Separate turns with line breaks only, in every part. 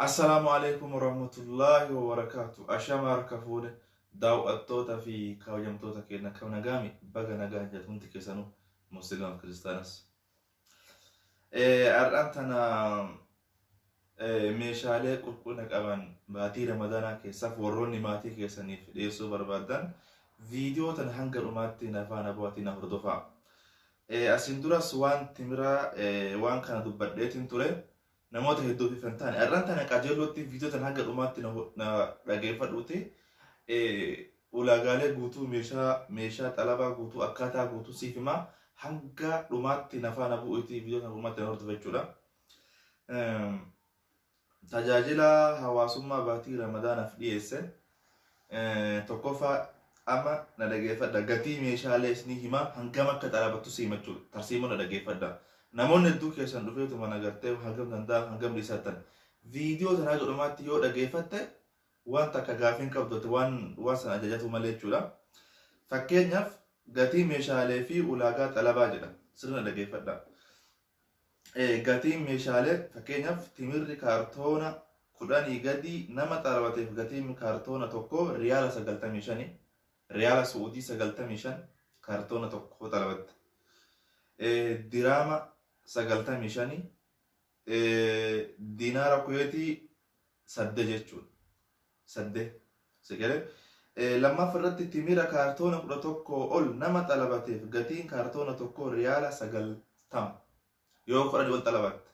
Assalaamu alaikum warahmatullaahi wabarakaatu. Ashama harka fuune, daawwattoota fi kabajamtoota keenya, kam nagaami? Baga nagaa jedhu hundi keessanuu, musliimaaf kiristaanas. Har'aan tana meeshaalee qulqullina qaban baatii Ramadaanaa keessaaf warroonni maatii keessaniif dhiyeessuu barbaadan, viidiyoo tana hanga dhumaatti na faana bu'aatii na hordofaa. Asiin duras waan timiraa waan kana dubbadheetiin ture, namoota hedduuf ifa hin taane. Har'aan tana qajeelootti viidiyoo tana hanga dhumaatti na dhageeffadhuuti ulaagaalee guutuu meeshaa xalabaa guutuu akkaataa guutuu siif himaa, hanga dhumaatti na faana bu'iitii viidiyoo tana dhumaatti na hordofa jechuudha. Tajaajila hawaasummaa baatii Ramadaanaaf dhiyeesse tokkoffaa, amma na dhageeffadha, gatii meeshaalee isinii himaa, hangam akka xalabattu si himachuudha. Tarsiimoo na dhageeffadha. Namoonni hedduu keessan dhufeetu mana gartee hangam danda'a, hangam dhiisattan. Viidiyoo tanaa godhumaatti yoo dhageeffatte waan takka gaafiin qabdu waan sana ajajatu malee jechuudha. Fakkeenyaaf, gatii meeshaalee fi ulaagaa xalabaa jedha. Sirna dhageeffadha. Gatiin meeshaalee, fakkeenyaaf, timirri kaartoona 10 gadii nama xalabateef gatiin kaartoona tokko riyaala 95, riyaala Su'uudii 95 kaartoona tokko xalabatte. Diraama 95, dinaara Kuweetii 8 jechuudha. Sadde. Sigalee. Lammaffaa irratti timira kaartoona 11 ol nama xalabateef gatiin kaartoona tokko riyaala 90. Yoo 10 ol xalabatte.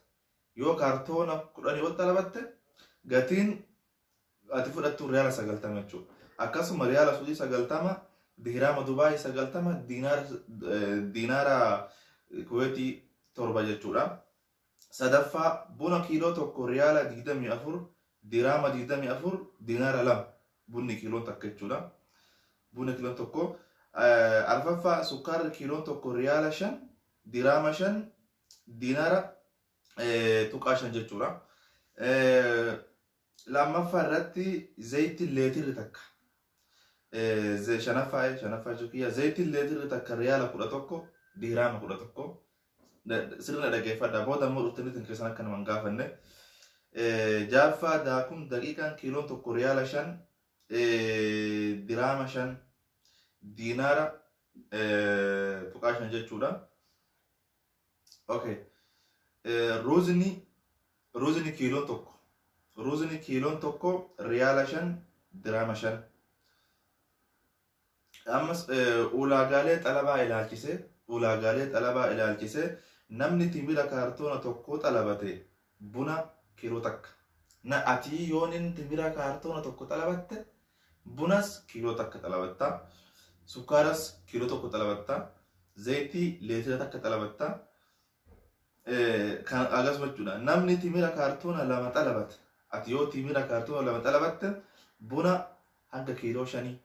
Yoo kaartoona 10 ol xalabatte, gatiin ati fudhattu riyaala 90 jechuudha. Akkasuma riyaala Suudii 90, diraama Dubaayii 90, dinaara Kuweetii 7 jechuudha. Sadaffaa, buna kiiloo 1 riyaala 24, diraama 24, dinaara 2, bunni kiiloon takka jechuudha. Buna kiiloon tokko. Arfaffaa, sukkaarri kiiloon tokko riyaala 5, diraama 5, dinaara tuqaa 5 jechuudha. Lammaffaa irratti zayitiin leetirri takka. Shanaffaa jechuudha. Zayitiin leetirri takka riyaala 11, diraama 11. Sirna dhaggeeffadha. Booda immoo dhuftanii keessan akka nama hin gaafanne. Jaaffaa, daakuun daqiiqaan kiiloon tokko riyaala 5, diraama 5, diinaara tuqaa 5 jechuudha. Okay. Ruuzni kiiloon tokko. Ruuzni kiiloon tokko riyaala 5, diraama 5. Ammas ulaagaalee xalabaa ilaalchise, namni timira kaartoona tokko xalabate buna kiiloo takka. Na ati yoonin timira kaartoona tokko xalabatte, bunas kiiloo takka xalabatta. Sukkaaras kiiloo tokko xalabatta. Zayitii leetira takka xalabatta. Kan akkasuma jechuudha. Namni timira kaartoona lama xalabate, ati yoo timira kaartoona lama xalabatte, buna hanga kiiloo 5,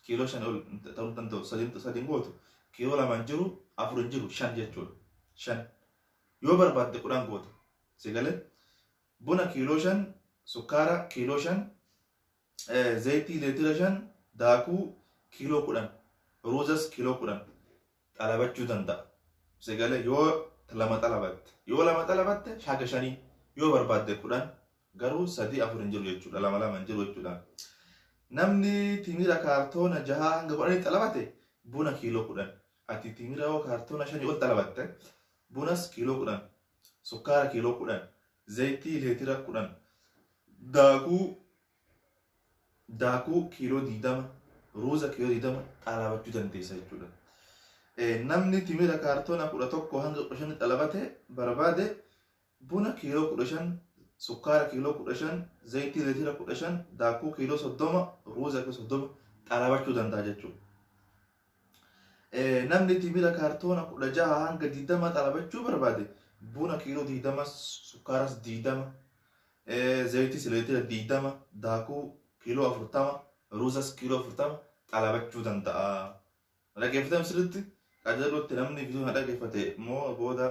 kiiloo 5 ol ta'uu danda'u, sadi gootu, kiiloo 2 hin jiru, 4 hin jiru, 5 jechuudha. 5. Yoo barbaadde 10 goota. Si galee? Buna kiiloo 5, sukkaara kiiloo 5, zayitii leetira 5, daakuu kiiloo 10, ruuzas kiiloo 10 xalabachuu danda'a. Si galee? Yoo lama xalabatte. Yoo lama xalabatte haga shanii, yoo barbaadde 10, garuu sadii afur hin jiru jechuudha. Lama lama hin jiru jechuudha. Namni timira kaartoona jahaa hanga 10 xalabate buna kiiloo 10. Ati timira yoo kaartoona shanii ol xalabatte, bunas kiiloo 10, sukkaara kiiloo 10, zayitii leetira 10, daakuu kiiloo 20, ruuza kiiloo 20 xalabachuu dandeessa jechuudha. Namni timira kaartoona 11 hanga 15 xalabate barbaade buna kiiloo 15, sukkaara kiiloo 15, zayitii leetira 15, daakuu kiiloo 30, ruuza kiiloo 30 xalabachuu danda'a jechuudha. Namni timira kaartoona 16 hanga 20 xalabachuu barbaade buna kiiloo 20, sukkaaras 20, zayitis leetira 20, daakuu kiiloo 40, ruuzas kiiloo 40 xalabachuu danda'a. Dhaggeeffatame sirriitti qajeelootti namni viidiyoo kana dhaggeeffate immoo booda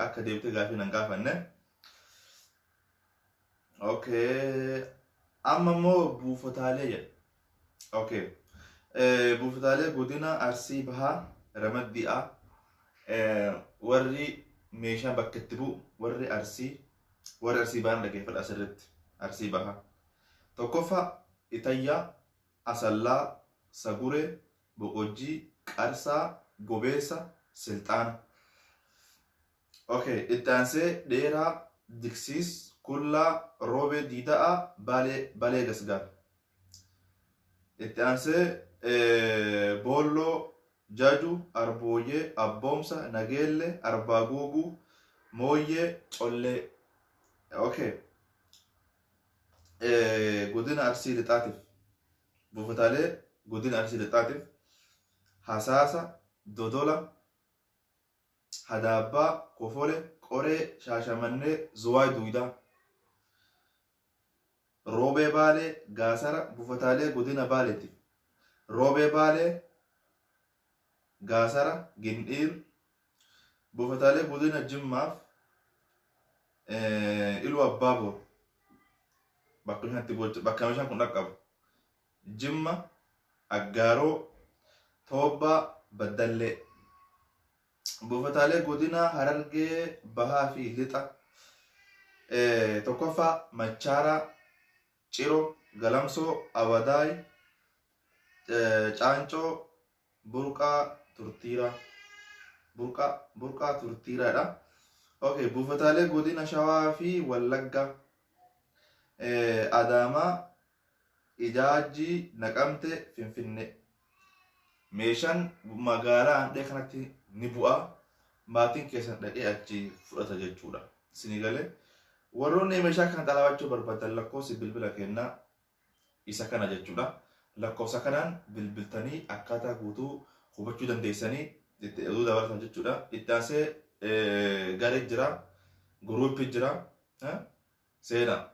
akka deebitee gaafii nan gaafanne. Okay. Amma immoo buufataalee jedha. Okay. Buufataalee godina Arsii Bahaa ramaddii A, warri meeshaan bakka itti bu'u, warri Arsii Bahaa dhaggeeffadha asirratti. Arsii Bahaa. Tokkoffaa Itayyaa, Asallaa, Saguree, Boqojjii, Qarsaa, Gobeessa, Silxaana. Okay, itti aansee Dheeraa, Diksiis, Kullaa, Roobee Diida'aa, Baalee, Balee Gasgaar. Itti aansee Boolloo, Jaju, Arbooyyee, Abboomsa, Nageelle, Arbaaguuguu, Mooyyee, Collee. Okay. Godina Arsii Lixaatiif buufataalee godina Arsii Lixaatiif Hasaasa, Dodola, Hadaabbaa, Kofole, Qoree, Shaashamannee, Zuwaay Duwidaa. Roobee Baalee, Gaasara, buufataalee godina Baaleetiif. Roobee Baalee, Gaasara, Gindhiir, buufataalee godina Jimmaaf Iluu Abbaaboor bakka bishaan itti bakka bishaan kun dhaqqabu. Jimma, Aggaaroo, Toobbaa, Baddallee. Buufataalee godina Harargee Bahaa fi Lixa. Tokkoffaa Machaaraa, Ciro, Galamsoo, Awadaay, Caancoo, Burqaa Turtiiraa. Burqaa Turtiiraadha. Okay, buufataalee godina Shawaa fi Wallaggaa. Adaamaa, Ijaajjii, Naqamte, Finfinnee. Meeshaan magaalaa handhee kanatti ni bu'a. Maatiin keessan dhaqee achi fudhata jechuudha. Isinii galee warroonni meeshaa kana xalabachuu barbaadan lakkoofsi bilbila kennaa isa kana jechuudha. Lakkoofsa kanaan bilbiltanii akkaataa guutuu hubachuu dandeessanii itti oduu dabalatan jechuudha. Itti aansee garee jira, guruuppii jira, seenaa.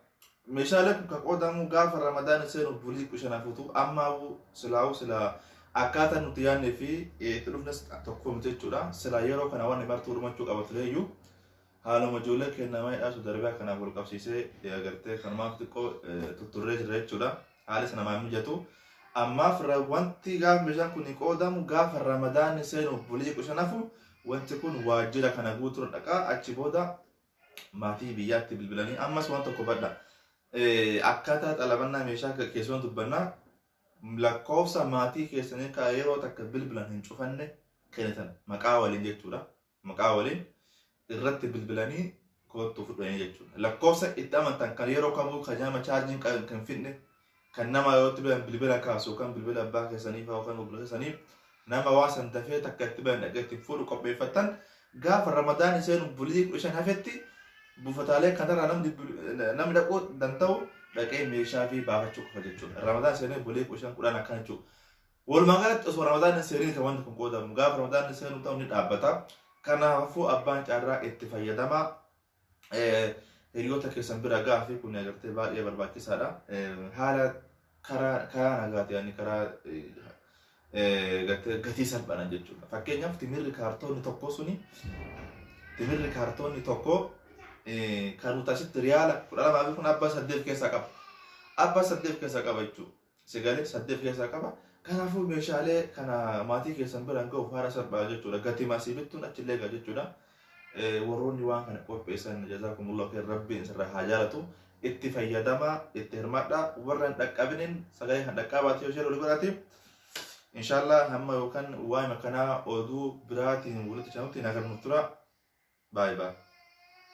Meeshaalee kun kan qoodamu gaafa Ramadaan seenu bulii 15 fuutu ammaa'uu silaa'uu silaa akkaataa nuti yaadnee fi itti dhufnes tokko miti jechuudha. Silaa yeroo kana wanni martuu dhumachuu qaba tureeyyuu haaluma ijoollee kennamaa hidhaa darbaa kanaaf wal qabsiisee agartee kanumaaf xiqqoo tutturree jira jechuudha. Haali sana namaa mijatu. Ammaaf wanti gaafa meeshaan kun qoodamu gaafa Ramadaan seenu bulii 15 wanti kun waajjira kana guutuu dhaqaa achi booda maatii biyyaatti bilbilanii ammas waan tokko badha. Akkaataa xalabannaa meeshaa keessumaa dubbannaa lakkoofsa maatii keessanii kan yeroo takka bilbilan hin cufanne kennitan maqaa waliin jechuudha. Maqaa waliin irratti bilbilanii kottu fudhanii jechuudha. Lakkoofsa itti amantan kan yeroo kamuu kan nama chaarjiin kan fidne kan nama yoo itti bilan bilbila kaasu kan bilbila abbaa keessanii fa'aa kan obboleessa keessanii nama waa san dafee takka itti bilan dhaqee itti fuudhu qopheeffattan gaafa Ramadaan seenu bulii 15 hafetti buufataalee kanarraa namni dhaquu danda'u dhaqee meeshaa fi baafachuu qofa jechuudha. Ramadaan seenee bulii 15 10 akkana jechuudha. Walumaa galatti osoo Ramadaan seenee kan wanti kun qoodamu gaafa Ramadaan seenu ta'u ni dhaabbata. Kanaafuu abbaan carraa itti fayyadamaa hiriyoota keessan bira gahaa fi kun agartee baay'ee barbaachisaadha. Haala karaa nagaati yaani karaa gatii salphaadhaan jechuudha. Fakkeenyaaf timirri kaartoonni tokko suni timirri kaartoonni tokko kan nuti asitti riyaala 12 fi kun abbaa 8 keessaa qaba. Abbaa 8 keessaa qaba jechuudha. Sigalee 8 keessaa qaba. Kanaafuu meeshaalee kana maatii keessan biraan gahuuf haala salphaa jechuudha. Gatii maasii bittuun achillee gaha jechuudha. Warroonni waan kana qopheessan jazaakumullahu khairan rabbiin isirraa haa jaalatu. Itti fayyadamaa, itti hirmaadhaa. Warra hin dhaqqabiniin sagalee kan dhaqqabaate yoo ishee olii godhaati. Inshallah hamma yookaan waa'ima kanaa oduu biraatiin walitti chanutti nagaan nuuf tura. Baay'ee baay'ee.